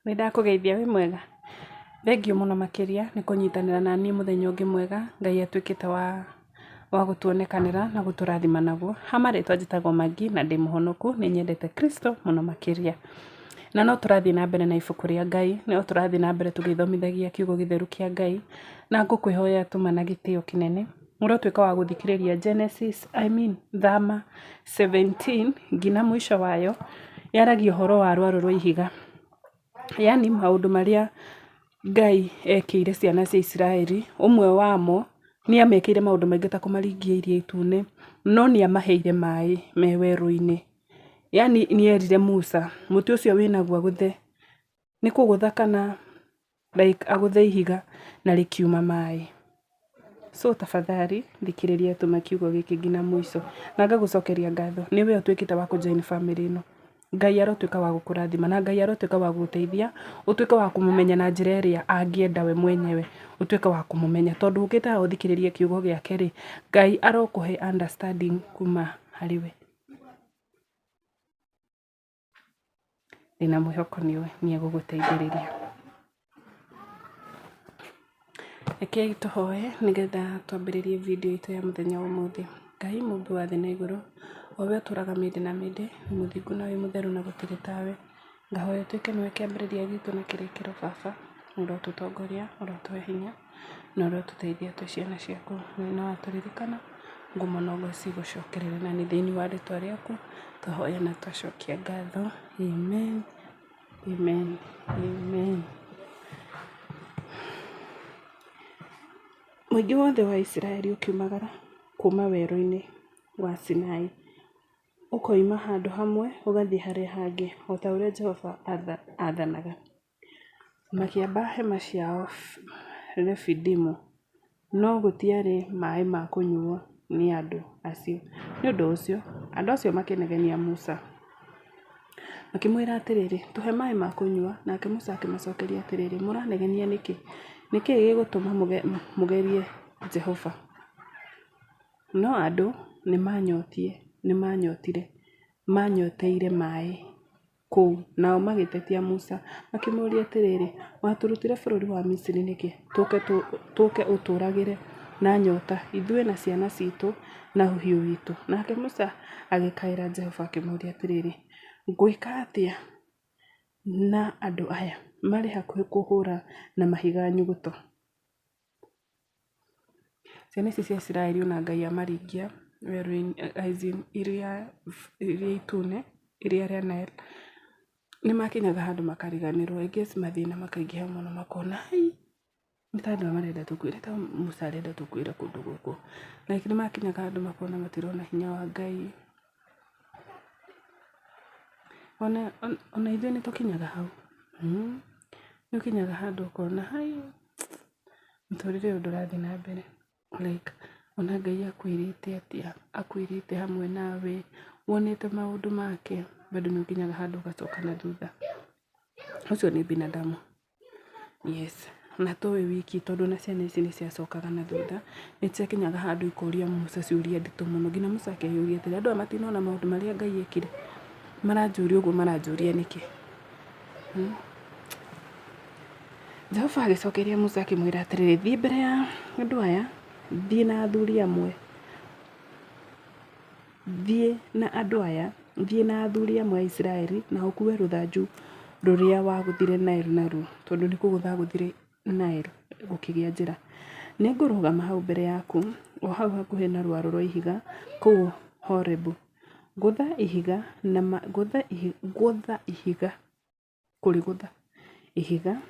Nĩ ndakũgeithia wĩ mwega? Thengiũ mũno makĩria nĩ kũnyitanĩra na niĩ mũthenya ũngĩ mwega Ngai atuĩkĩte wa wa gũtuonekanĩra na gũtũrathima naguo. Ha marĩtwa njĩtagwo Maggie na ndĩ mũhonoku, nĩ nyendete Kristo mũno makĩria. Na no tũrathiĩ na mbere na ibuku rĩa Ngai, no tũrathiĩ na mbere tũgĩthomithagia kiugo gĩtheru kĩa Ngai, na ngũkwĩhoya tũma na gĩtĩo kĩnene, ũrotuĩka wa gũthikĩrĩria Genesis, I mean Thama 17 nginya mũico wayo, yaragia ũhoro wa rwaro rwa ihiga. Yaani maũndũ marĩa Ngai ekĩire ciana cia Isiraeli, ũmwe wamo nĩ amekĩire maũndũ maingĩ ta kũmaringia iria itune, no nĩ amaheire maĩ me werũ-inĩ. Yaani nĩ erire Musa, mũtĩ ũcio wĩnaguo agũthe, nĩ kũgũtha kana like agũthe ihiga na rĩkiuma maĩ. So tafadhali thikĩrĩria tũma kiugo gĩkĩ nginya mũico. Na ngagũcokeria ngatho nĩ we ũtuĩkĩte wa kũ join family ĩno. Ngai arotuĩka wa gũkũrathima na Ngai arotuĩka wa gũgũteithia ũtuĩke wa kũmũmenya na njĩra ĩrĩa angĩenda we mwenyewe ũtuĩke wa kũmũmenya. Tondũ ũkĩte haha ũthikĩrĩrie kiugo gĩake rĩ, Ngai arokũhe understanding kuma harĩ we. Ndĩna mwĩhoko nĩ egũgũteithĩrĩria. Rekei tũhoe nĩgetha twambĩrĩrie video itũ ya mũthenya wa ũmũthĩ. Ngai mũmbi wa thĩ na igũrũ, o we ũtũraga mĩndĩ na mĩndĩ, wĩ mũthingu na wĩ mũtheru na gũtirĩ tawe. Ngahoya ũtuĩke nĩwe kĩambĩrĩria gitũ na kĩrĩkĩro baba, ũrotũtongoria, ũrotũhe hinya na ũrotũteithia twĩ ciana ciaku. Na watũririkana, ngumo na ũgoci igũcokerere na nĩ thĩinĩ wa rĩtwa rĩaku twahoya na twacokia ngatho. Amen, amen, amen. Mũingĩ wothe wa Isiraeli ũkiumagara kuuma werũ-inĩ wa Sinai, ũkoima handũ hamwe ũgathiĩ harĩa hangĩ, o ta ũrĩa Jehova aathanaga. Makĩamba hema ciao Refidimu, no gũtiarĩ maĩ ma kũnyuuo nĩ andũ acio. Nĩ ũndũ ũcio andũ acio makĩnegenia Musa, makĩmwĩra atĩrĩ, Tũhe maĩ ma kũnyua. Nake Musa akĩmacokeria atĩrĩ, Mũranegenia nĩkĩ? Nĩ kĩĩ gĩgũtũma mũgerie Jehova? No andũ nĩ maanyoteire maĩ kũu. Nao magĩtetia Musa, makĩmũũria atĩrĩ, Watũrutire bũrũri wa Misiri nĩkĩ, tũũke ũtũũragĩre na nyoota, ithuĩ na ciana ciitũ na ũhiũ witũ? Nake Musa agĩkaĩra Jehova akĩmũũria atĩrĩ, Ngwĩka atĩa na andũ aya? Marĩ hakuhĩ kũhũũra na mahiga nyuguto. Ciana ici cia Isiraeli ona Ngai amaringia werũ-inĩ as in iria, iria itune, iria rĩa Nile, nĩ makinyaga handũ makariganĩrwo I guess mathĩna makaingĩha mũno makona hai, nĩ ta andũ aya marenda tũkuĩre, ta Musa arenda tũkuĩre kũndũ gũkũ. Like nĩ makinyaga handũ makona matirona hinya wa Ngai. Ona ithuĩ nĩ tũkinyaga hau, nĩ ũkinyaga handũ ũkona hai, mũtũrĩre ũyũ ndũrathiĩ na mbere like ona Ngai akwĩrĩte atĩa, akwĩrĩte hamwe nawe, wonete maũndũ make, bado nĩ ũkinyaga handũ ũgacoka na thutha. Ũcio nĩ binadamu, yes na to we wiki tondũ ona ciana ici nĩ ciacokaga na thutha, nĩ ciakinyaga handũ ikoria Musa ciũria nditũ mũno, nginya Musa akeyũria atĩrĩ, andũ aya matinona maũndũ marĩa Ngai ekire, maranjũria ũguo maranjũria nĩkĩ? Jehova agĩcokeria Musa akĩmwĩra atĩrĩrĩ, thiĩ mbere ya andũ aya, thiĩ na athuri amwe, thiĩ na andũ aya, thiĩ na athuri amwe a Isiraeli, na ũkuue rũthanju rũrĩa wagũthire Nile naruo, tondũ nĩ kũgũtha agũthire Nile gũkĩgĩa njĩra. Nĩ ngũrũgama hau mbere yaku, o hau hakuhĩ na rwaro rwa ihiga kũu Horebu. Gũtha ihiga, na gũtha gũtha ihiga kũrĩgũtha ihiga,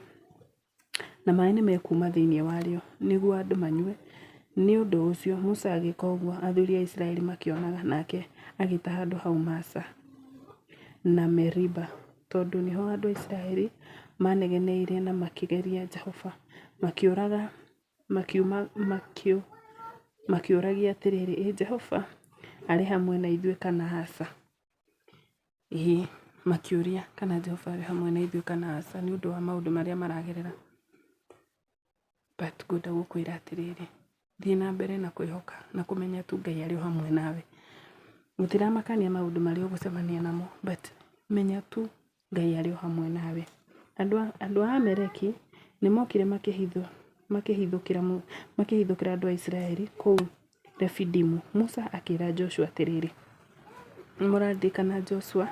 na maĩ nĩ mekuuma thĩinĩ warĩo nĩguo andũ manyue. Nĩ ũndũ ũcio Musa agĩka ũguo athuri a Isiraeli makĩonaga, nake agĩta handũ hau Masa na Meriba, tondũ nĩho andũ a Isiraeli maanegeneire na makĩgeria Jehova, makĩũraga makĩũragia atĩrĩ, Ĩ Jehova arĩ hamwe na ithuĩ kana aca? Ĩĩ, makĩũria kana Jehova arĩ hamwe na ithuĩ kana aca nĩ ũndũ wa maũndũ marĩa maragerera. But ngwenda gũkwĩra atĩrĩrĩ, thiĩ na mbere na kwĩhoka na kũmenya tu Ngai arĩ o hamwe nawe. Gũtiramakania maũndũ marĩa ũgũcemania namo but menya tu Ngai arĩ o hamwe nawe. Andũ a Amaleki nĩ mookire makĩhithũkĩra andũ a Isiraeli kũu Refidimu. Musa akĩra Joshua atĩrĩrĩ, nĩmũraririkana Joshua?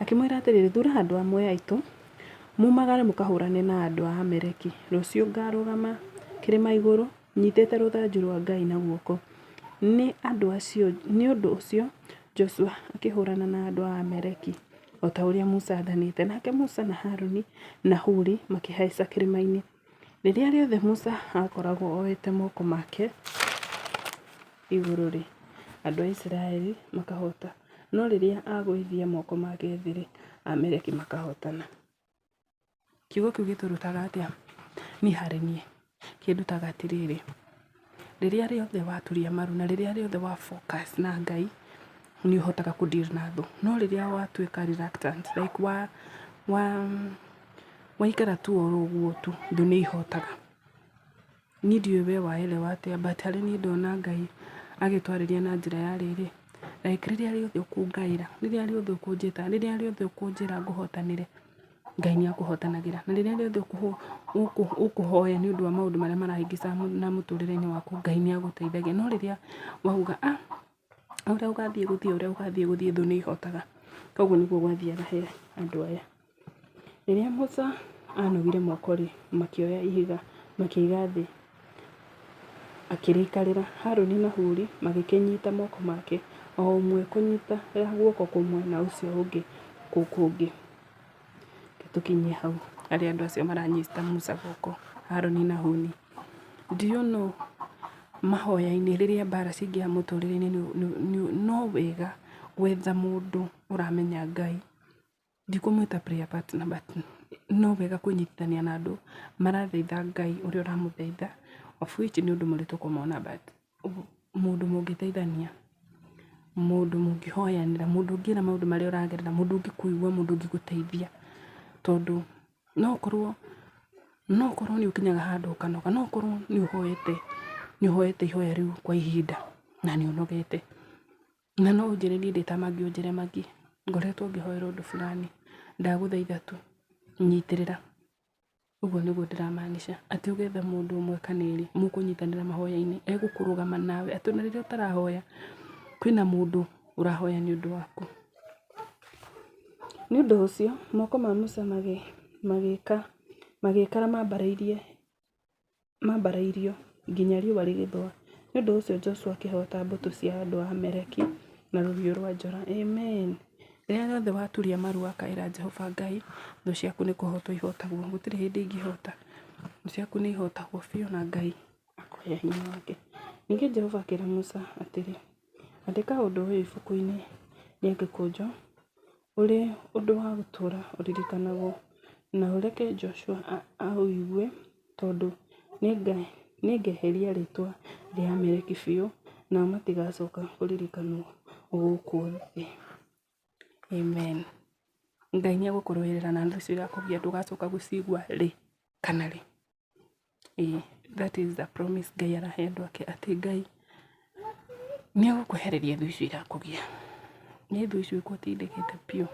Akĩmwĩra atĩrĩrĩ, thura andũ amwe aitũ, mumagare mũkahũrane na andũ a Amaleki. Rũciũ ngarũgama kĩrĩma igũrũ nyitĩte rũthanju rwa Ngai na guoko. Nĩ ũndũ ũcio Joshua akĩhũrana na andũ a Amaleki o ta ũrĩa Musa aathanĩte. Nake Musa na Haruni na Huri makĩhaica kĩrĩma-inĩ. Rĩrĩa rĩothe Musa aakoragwo oete moko make igũrũ-rĩ, andũ a Isiraeli makahoota, no rĩrĩa agũithia moko make thĩ-rĩ, Aamaleki makahootana. Kiugo kĩu gĩtũrutaga atĩa? Niĩ harĩ niĩ, kĩndutaga atĩrĩrĩ, rĩrĩa rĩothe waturia maru na rĩrĩa rĩothe wa focus na Ngai, nĩ ũhotaga kũ deal na thũ. No rĩrĩa watuĩka reluctant like wa wa waikara tu oro ũguo tu, thũ nĩ ihotaga. Niĩ ndiũĩ we waelewa atĩa but harĩ niĩ ndona Ngai agĩtwarĩria na njĩra ya rĩrĩ, like rĩrĩa rĩothe ũkũngaĩra, rĩrĩa rĩothe ũkũnjĩta, rĩrĩa rĩothe ũkũnjĩra ngũhotanĩre, Ngai nĩ akũhotanagĩra. Na rĩrĩa rĩothe ũkũhoya nĩ ũndũ wa maũndũ marĩa marahĩngĩca na mũtũrĩre-inĩ waku, Ngai nĩ agũteithagia. No rĩrĩa wauga ah, ũrĩa gũgathiĩ gũthiĩ, ũrĩa gũgathiĩ gũthiĩ, thũ nĩ ihotaga. Koguo nĩguo gwathiaga he andũ aya. Rĩrĩa Musa anogire moko-rĩ, makĩoya ihiga makĩiga thĩ akĩrĩikarĩra. Harũni na Huri magĩkĩnyita moko make, o ũmwe kũnyita guoko kũmwe na ũcio ũngĩ kũu kũngĩ. Reke tũkinyie hau harĩa andũ acio maranyita Musa guoko, Harũni na Huri. Do you know mahoya-inĩ rĩrĩa mbara ciaingĩha mũtũrĩre-inĩ no wega gwetha mũndũ ũramenya Ngai. Ndikũmwĩta prayer partner but no wega kwĩnyitithania na andũ marathaitha Ngai ũrĩa ũramũthaitha, of which nĩ ũndũ mũritũ kũmona but mũndũ mũngĩteithania, mũndũ mũngĩhoyanĩra, mũndũ ũngĩra maũndũ marĩa ũragerera, mũndũ ũngĩkũigua, mũndũ ũngĩgũteithia. Tondũ no ũkorwo no ũkorwo nĩ ũkinyaga handũ ũkanoga, no ũkorwo nĩ ũhoete nĩ ũhoete ihoya rĩu kwa ihinda na nĩ ũnogete. Na no ũnjĩre niĩ ndĩ ta Maggie ũnjĩre Maggie ngoretwo ngĩhoera ũndũ fulani, ndagũthaitha tu nyitĩrĩra. Ũguo nĩguo ndĩramaanisha, atĩ ũgetha mũndũ ũmwe kana erĩ mũkũnyitanĩra mahoya-inĩ, egũkũrũgama nawe atĩ ona rĩrĩa ũtarahoya kwĩna mũndũ ũrahoya nĩ ũndũ waku. Nĩ ũndũ ũcio moko ma Musa magĩikara mambarairie mambarairio nginya riũa rĩgĩthũa. Nĩ ũndũ ũcio Joshua akĩhoota mbũtũ cia andũ a Amaleki na rũhiũ rwa njora. Amen. Rĩrĩa rĩothe waturia maru wakaĩra Jehova Ngai, thũ ciaku nĩ kũhotwo ihotagwo. Gũtirĩ hĩndĩ ingĩhota. Thũ ciaku nĩ ihotagwo biũ na Ngai akũhe hinya wake. Ningĩ Jehova akĩra Musa atĩrĩ, Andĩka ũndũ ũyũ ibuku-inĩ rĩa gĩkũnjo, ũrĩ ũndũ wa gũtũũra ũririkanagwo, na ũreke Joshua aũigue, tondũ nĩngeheria rĩĩtwa rĩa Amaleki biũ, nao matigacooka kũririkanwo gũkũ thĩ. Amen. Ngai nĩ egũkũrũĩrĩra na thũ icio irakũgia ndũgacoka gũcigua rĩ kana rĩ. Ĩĩ that is the promise Ngai arahe andũ ake atĩ Ngai nĩ egũkwehereria thũ icio irakũgia. Nĩ thũ icio igũtindĩkĩte biũ,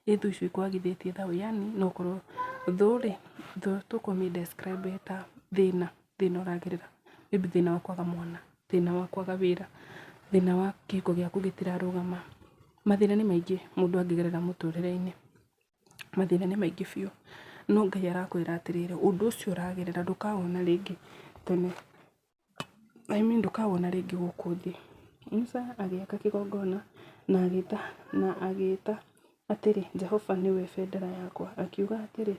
nĩ thũ icio ikwagithĩtie thayũ yaani no ũkorwo thũ rĩ, thũ tũkũmĩ describe ta thĩna, thĩna ũragerera, maybe thĩna wa kwaga mwana, thĩna wa kwaga wĩra, thĩna wa kĩhiko gĩaku gĩtirarũgama. Mathĩna nĩ maingĩ mũndũ angĩgerera mũtũrĩre-inĩ. Mathĩna nĩ maingĩ biũ, no Ngai arakwĩra atĩrĩrĩ, ũndũ ũcio ũragerera ndũkawona rĩngĩ tene, I mean ndũkawona rĩngĩ gũkũ thĩ. Musa agĩaka kĩgongona na agĩta na agĩta atĩrĩ, Jehova nĩwe bendera yakwa. Akiuga atĩrĩ,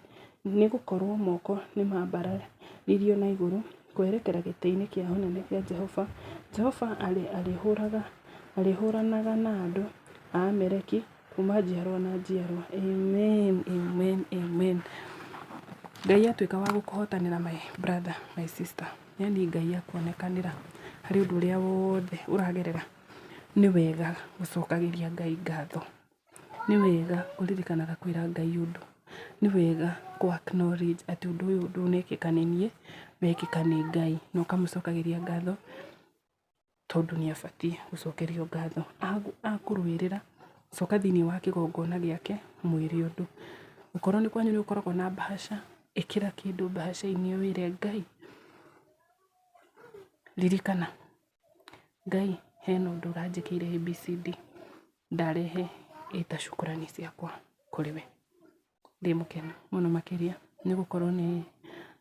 nĩ gũkorũo moko nĩ mambararirio na igũrũ kwerekera gĩtĩ-inĩ kĩa ũnene kĩa Jehova. Jehova arĩhũranaga na andũ a Amaleki Kuma njiarwa na njiarwa. Amen, amen, amen. Ngai atuĩka wa gũkũhotanĩra my brother, my sister. Yani Ngai akuonekanĩra harĩ ũndũ ũrĩa wothe ũragerera. Nĩ wega gũcokagĩria Ngai ngatho. Nĩ wega kũririkanaga kwĩra Ngai ũndũ. Nĩ wega kũ acknowledge atĩ ũndũ ũyũ ndũnekĩka nĩ niĩ, wekĩka nĩ Ngai. Na ũkamũcokagĩria ngatho. Tondũ nĩ abatiĩ gũcokerio ngatho. Akũrũĩrĩra, coka thĩiniĩ wa kĩgongona gĩake mwĩre ũndũ. Okorwo nĩ kwanyu nĩ gũkoragwo na mbahaca, ĩkĩra kĩndũ mbahaca-inĩ wĩre Ngai, ririkana Ngai hena ũndũ ũranjĩkĩire ABCD, ndarehe ĩta shukrani ciakwa kũrĩ we. Ndĩ mũkenu mũno makĩria nĩ gũkorwo nĩ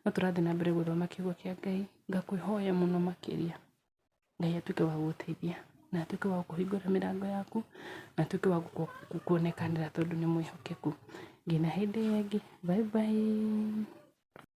no tũrathiĩ na mbere gũthoma kiugo kĩa Ngai, ngakwĩhoya mũno makĩria Ngai atuĩke wa gũgũteithia na atuĩke wa gũkũhingũra mĩrango yaku na atuĩke wa gũkuonekanĩra tondũ nĩ mwĩhokeku. Nginya hĩndĩ ĩyo ĩngĩ, bye bye.